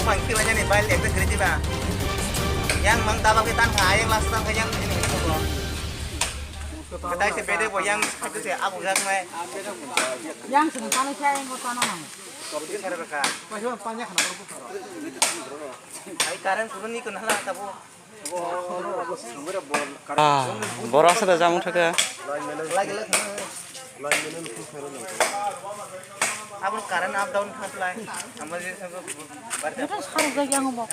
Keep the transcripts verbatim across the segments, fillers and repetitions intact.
Mang kilo jani bai lekte kiri diba. Yang mang tabak ke tan kha, yang last tan kha, yang ini ini ko. Ketai se bede bo yang satu se aku gak mai. Yang sini panik saya yang kau tanam. Kopi sare baka. Ai karen kurun ni kun hala tabu. Ah, borok aswk da jamung thaka. Abro current up down khaklai. Amar je sabo bar. Ito sarok jai yang mo.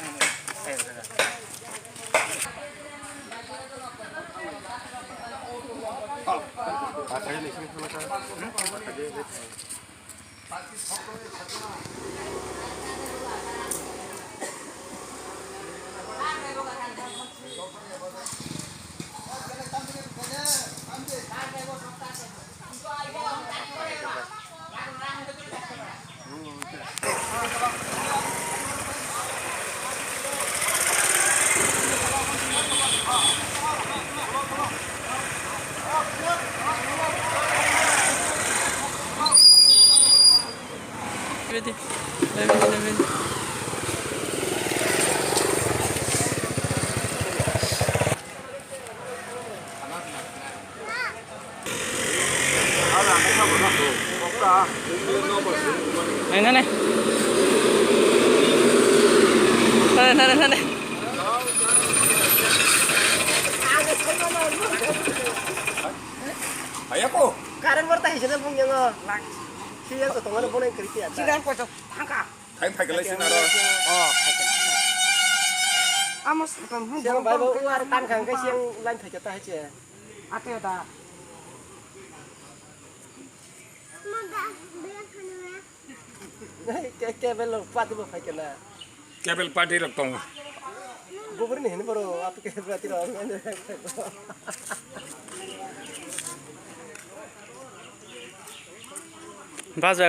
Nai, nai, nai. Nai, nai, nai, nai. Ayako. Current borta hijena bung yango. Siya ko tongana bonai kriya. Sidan ko thangka. Hai phai kalai sina ro. Oh, phai kalai. Amo sakam hum. Siang bai bo uar tan khang kai siang line phai kata hai che. Ate da. Ke ke bel lo pati bo phai kana. Cable party rok tong. Gubur ni hin boro atu ke pati ro. Baja